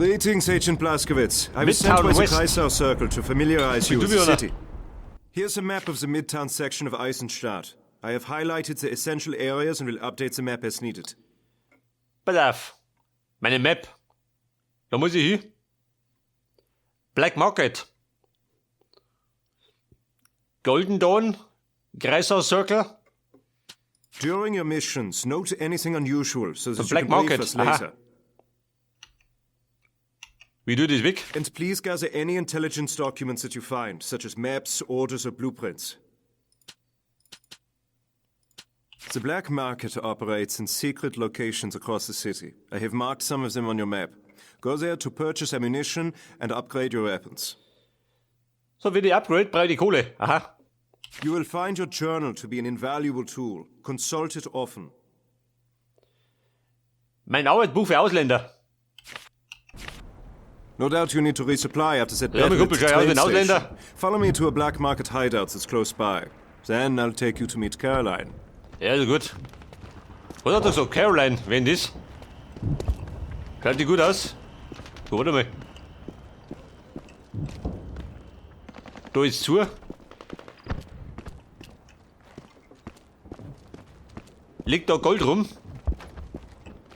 Greetings, Agent Blazkowicz. I was sent Midtown by the West. Kreisau Circle to familiarize you Du with the bist einer. city. Here's a map of the Midtown section of Eisenstadt. I have highlighted the essential areas and will update the map as needed. Pass auf. Meine Map. Da muss ich hin. Black Market. Golden Dawn. Kreisau Circle. During your missions, note anything unusual so that you Black can brief Market, us aha. later. Wie du das weg? And please gather any intelligence documents that you find, such as maps, orders, or blueprints. The black market operates in secret locations across the city. I have marked some of them on your map. Go there to purchase ammunition and upgrade your weapons. So, wie die Upgrade, brauche ich die Kohle. Aha. You will find your journal to be an invaluable tool. Consult it often. Mein Arbeitsbuch für Ausländer. No doubt you need to resupply after that Ja, mein battle at Kumpel, the schau ich aus train wie ein station. Ausländer. Follow me to a black market hideout that's close by. Then I'll take you to meet Caroline. Ja, ist gut. Was hat er gesagt? Caroline, wen das? Schaut die gut aus? So, warte mal. Da ist zu. Liegt da Gold rum?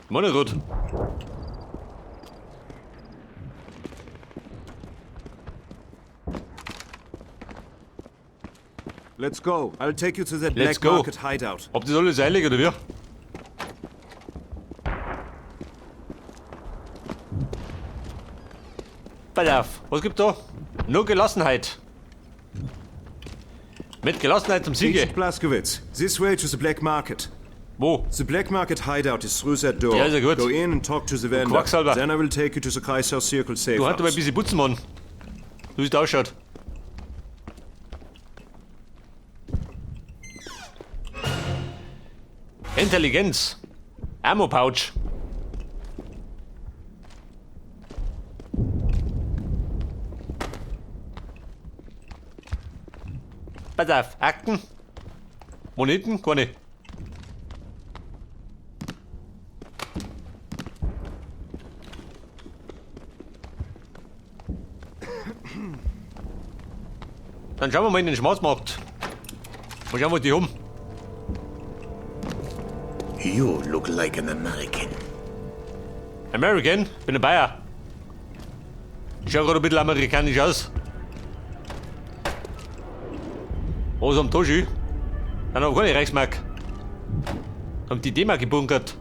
Meine gut. Let's go. I'll take you to that Let's black go. market hideout. Ob das alles eilig oder wie? Pass auf, was gibt da? Nur Gelassenheit. Mit Gelassenheit zum Siege. Agent Blazkowicz, this way to the black market. Wo? The black market hideout is through that door. Ja, ist ja gut. Go in and talk to the vendor. Quacksalber. Then I will take you to the Kreisau Circle safe Du hast aber ein house. bisschen putzen, Mann. So wie es da ausschaut. Intelligenz. Ammo Pouch. Pass auf, Akten. Moneten? Keine. Dann schauen wir mal in den Schwarzmarkt. Mal schauen, was die haben. You look like an American. American? Bin ein Bayer. Ich schau gerade ein bisschen amerikanisch aus. Was am Toschi? Dann haben wir keine Reichsmark. Haben die D-Mark gebunkert.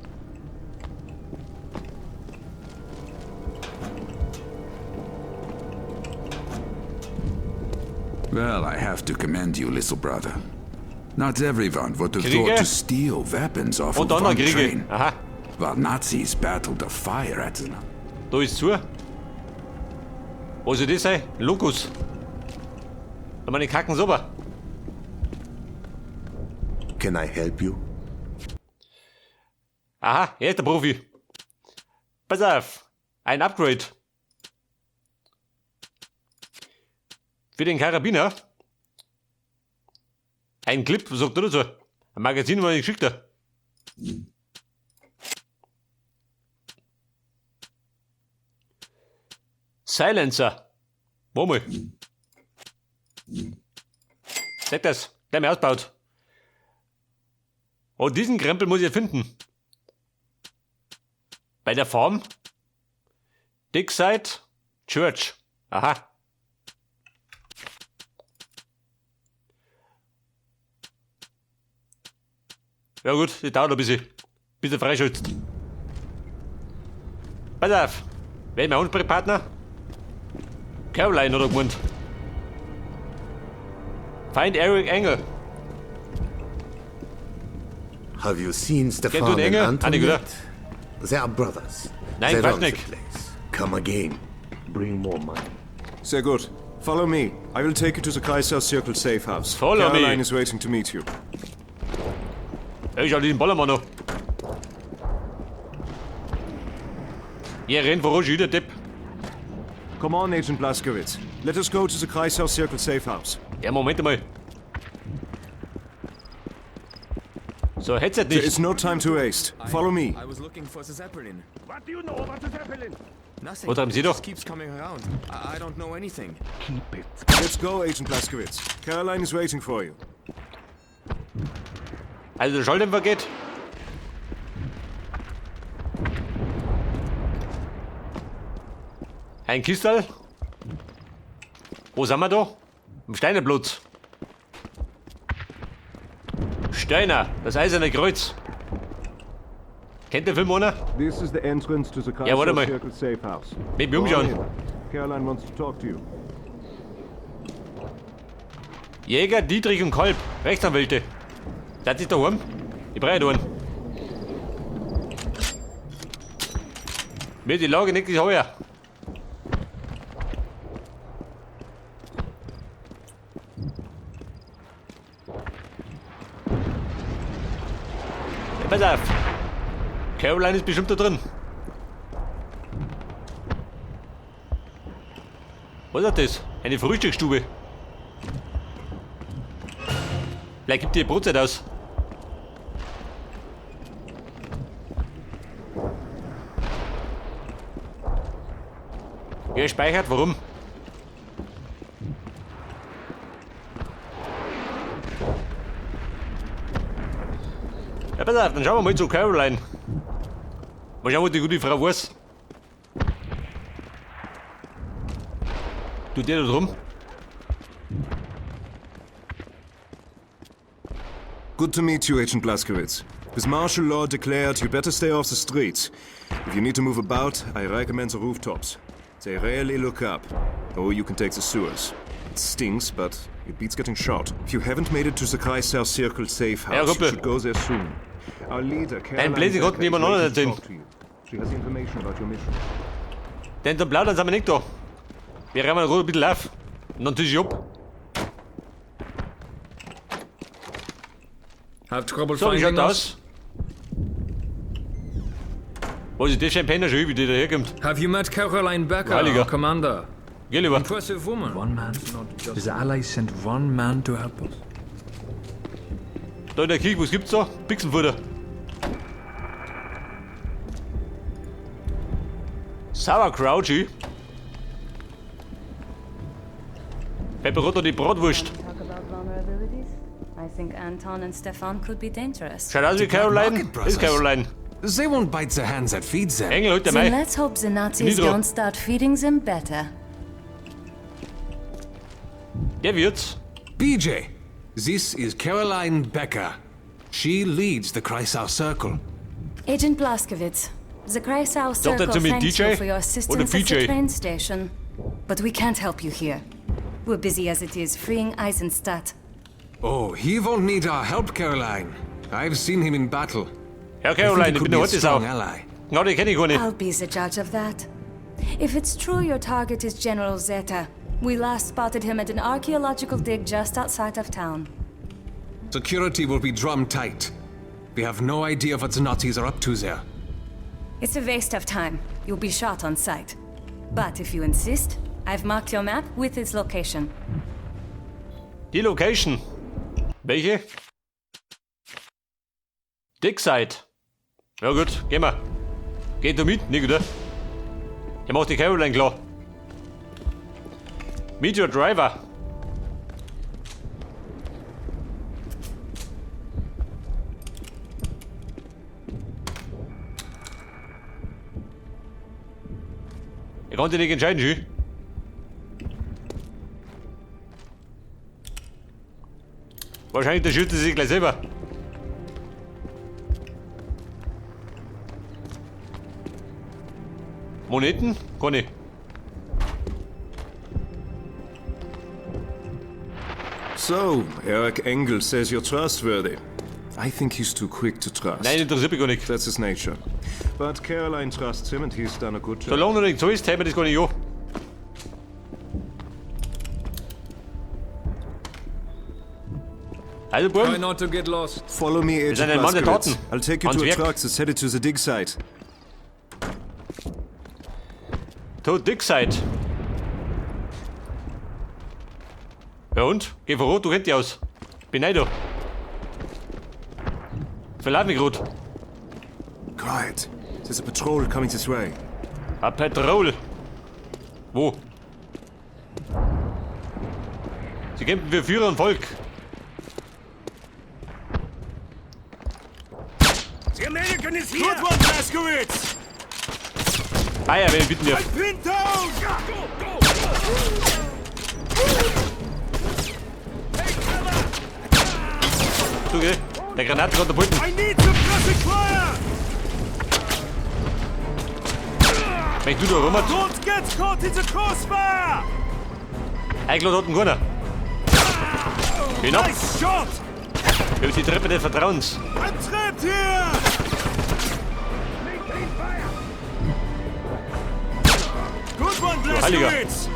Well, I have to commend you, little brother. Not everyone would have Kriege? thought to steal weapons off Und of dann noch one Kriege. train. Aha, While Nazis battled a fire at the... da ist zu. Was soll das sein? Lukus. Da meine Kacken sauber. Can I help you? Aha, er ist der Profi. Pass auf. Ein Upgrade. Für den Karabiner. Ein Clip, was sagt er dazu? Ein Magazin war nicht geschickt. Silencer. Wo mal? Seht das? Der mir ausbaut. Oh, diesen Krempel muss ich finden. Bei der Farm? Dickside Church. Aha. Ja gut, das dauert ein bisschen, bis er freischützt. Pass auf. Wer ist mein Ansprechpartner? Caroline oder gemeint. Find Eric Engel. Have you seen Stefan du and den Engel? Anton Ah, nee, oder? yet? They are brothers. Nein, They weiß run the nicht. place. Come again. Bring more money. Sehr gut. Follow me. I will take you to the Kreisau Circle safe house. Follow me. Caroline is waiting to meet you. Ey, schau diesen Ballermann noch. Ja, rennt voran, schon wieder Depp. Come on, Agent Blazkowicz. Let us go to the Kreisau Circle safe house. Ja, Moment einmal. So, Headset There nicht. is no time to waste. Follow me. I was looking for the Zeppelin. What do you know about the Zeppelin? Nothing. Wo treiben Sie It doch? just keeps coming around. I don't know anything. Keep it. Let's go, Agent Blazkowicz. Caroline is waiting for you. Also der Schalldämpfer geht. Ein Kistal. Wo sind wir da? Im Steinerplatz. Steiner, das Eiserne Kreuz. Kennt der Film einer? This is the entrance to the Ja, warte Kreisau mal. Circle safe house. Mit mir Go on umschauen. in. Caroline wants to talk to you. Jäger, Dietrich und Kolb, Rechtsanwälte. Seid ihr daheim? Ich brauche einen. Mir die Lage nicht heuer. Ja, pass auf. Caroline ist bestimmt da drin. Was ist das? Eine Frühstücksstube. Vielleicht gibt die Brotzeit aus. Gespeichert, warum? Ja, pass auf, dann schauen wir mal zu Caroline. Mal schauen, was die gute Frau weiß. Tut der da drum? Good to meet you, Agent Blazkowicz. With martial law declared, you better stay off the streets. If you need to move about, I recommend the rooftops. They rarely look up. Or you can take the sewers. It stinks, but it beats getting shot. If you haven't made it to the Kreisau Circle safe Ja, house, you Kumpel. should go there soon. Our leader, Caroline Blödsinn Becker, konnten die is immer noch waiting to nicht talk to you. She has information about your mission. Denn zum Plaudern sind wir nicht da. Wir räumen ein bisschen auf. Und dann tisch ich ab. Have trouble So, wie schaut finding das us? aus? Was ist das für ein Penner schon, wie der da herkommt? Have you met Caroline Becker, Heiliger. our commander? Geh lieber. Impressive woman. One man, not just. The Allies sent one man to help us. Da in der Kirche, was gibt's da? Pixenfutter. Sauerkraut, Pepperotto die Bratwurst. Talk about vulnerabilities. I think Anton and Stefan could be dangerous. Schaut aus wie The Black Caroline. Market Ist Brothers. Caroline. They won't bite the hands that feeds them. Engel holt der Then Mai. let's hope the Nazis Nitro. don't start feeding them better. Der wird's. BJ, this is Caroline Becker. She leads the Kreisau Circle. Agent Blazkowicz, the Kreisau Sagt er Circle zu mir thanks DJ you for your oder assistance at PJ? the train station. But we can't help you here. We're busy as it is freeing Eisenstadt. Oh, he won't need our help, Caroline. I've seen him in battle. Ja, I think Caroline, he ich could bin be der a Hortisau. strong ally. Na, die kenn ich gar nicht. I'll be the judge of that. If it's true your target is General Zeta, we last spotted him at an archaeological dig just outside of town. Security will be drum tight. We have no idea what the Nazis are up to there. It's a waste of time. You'll be shot on sight. But if you insist, I've marked your map with its location. Die Location. Welche? Dickside. Ja gut, gehen wir. Geht du mit? Nicht, oder? Ich mach die Caroline klar. Meet your driver. Ich konnte nicht entscheiden, Schü. Wahrscheinlich der Schütze sich gleich selber. Moneten? Kann ich. So, Eric Engel says you're trustworthy. I think he's too quick to trust. Nein, interessiert mich gar nicht. That's his nature. But Caroline trusts him and he's done a good job. Solange du nicht so ist, hält mir das gar nicht an. Also, Try Buben, not to get lost. Follow me, Agent sind ein Mann der Blazkowicz. Taten. I'll take you Ans to a Werk. truck that's headed to the dig site. to Dickside. Ja und? Geh voran, du kennst dich aus. Bin ich da. Verlauf mich grad. Quiet. There's a patrol coming this way. A Petrol. Wo? Sie kämpfen für Führer und Volk. The American is here! Good one, Blazkowicz! Ah ja, wenn ich bitten darf. Pinned down! Go, go, go! So, gell? Der Granatenkatapulten. I need suppressing fire! Wenn du da rum Don't get caught in the crossfire! Eigentlich hat ihn keiner. Hinab. Nice shot! Über die Treppe des Vertrauens. I'm trapped here! Good one, Heiliger. Blazkowicz!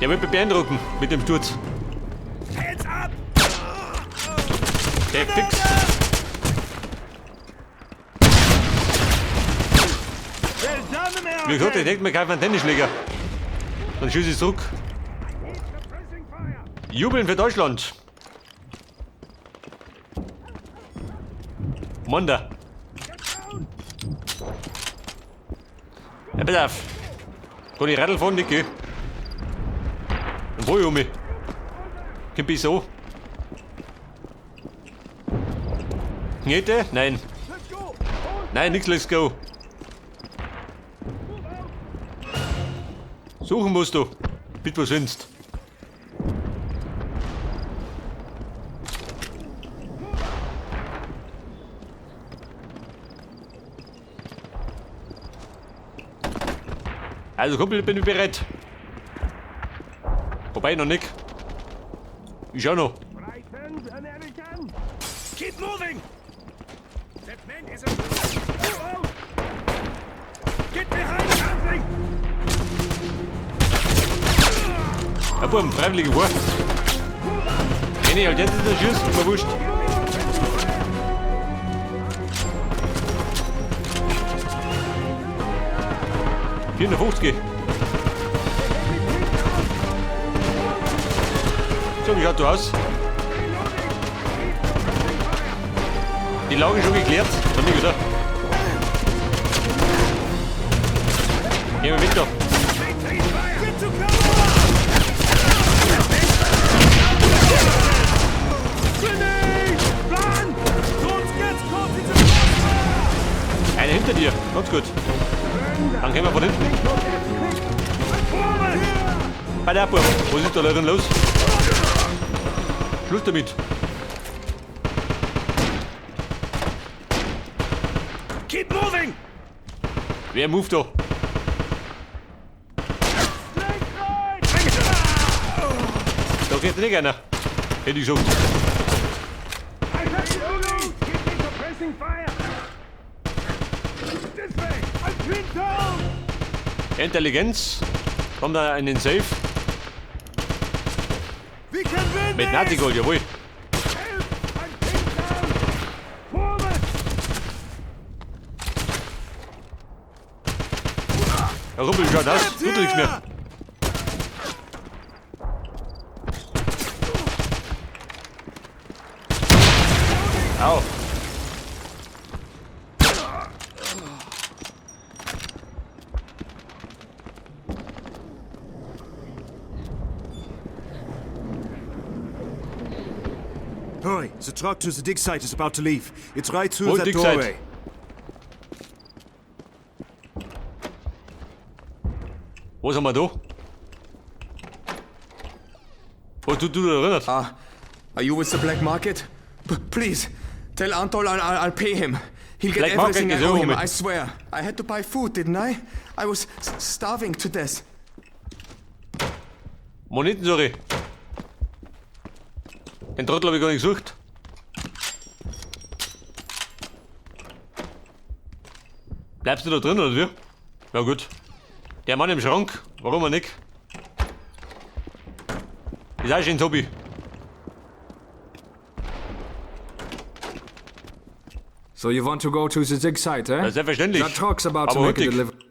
Der wird mich beeindrucken mit dem Sturz. Hands up! Der fix. Well done, American! Wie gesagt, ich denke mir kaufen einen Tennisschläger. Dann schieße ich zurück. Jubeln für Deutschland. Monda. Ja, pass auf. Kann ich Radl fahren, nicht, gell? Dann fahr ich um mich. Kommt ich so. Knete? Nein. Nein, nix, let's go. Suchen musst du. Bitte was findest. Also Kumpel, bin ich bereit. Wobei noch nicht. Ich schau noch. Keep moving! That man is a... Move out! Get behind something! Ja, Buben, freiwillige Vor. Wenn ich halt jetzt nicht schieße, ist mir wurscht. 450. So, wie schaut du aus? Die Lage ist schon geklärt. Dann nicht, oder? Gehen wir mit da. Einer hinter dir. Ganz gut. Dann gehen wir von hinten. Bei der Bub. Was ist da drin los? Schluss damit. Keep moving! Wer moved da? Da geht nicht einer. Hätte ich gesagt. Intelligenz. Kommt da in den Safe. Mit Nazi-Gold, jawohl. Herr Ruppel, schaut aus. Tut nichts mehr. Au. Hurry, the truck to the dig site is about to leave. It's right through Wo that dig site? doorway. Was haben wir da? Was tut du da drin? Are you with the black market? Please, tell Antol I'll pay him. He'll get Black market everything I is owe him, over. I swear. I had to buy food, didn't I? I was starving to death. Moneten, sorry. Den Trottel hab ich gar nicht gesucht. Bleibst du da drin, oder wie? Ja gut. Der Mann im Schrank, warum auch nicht? Ist auch schön, Tobi. So you want to go to the dig site, eh? Ja, selbstverständlich. That truck's about to Aber make a hurtig. delivery.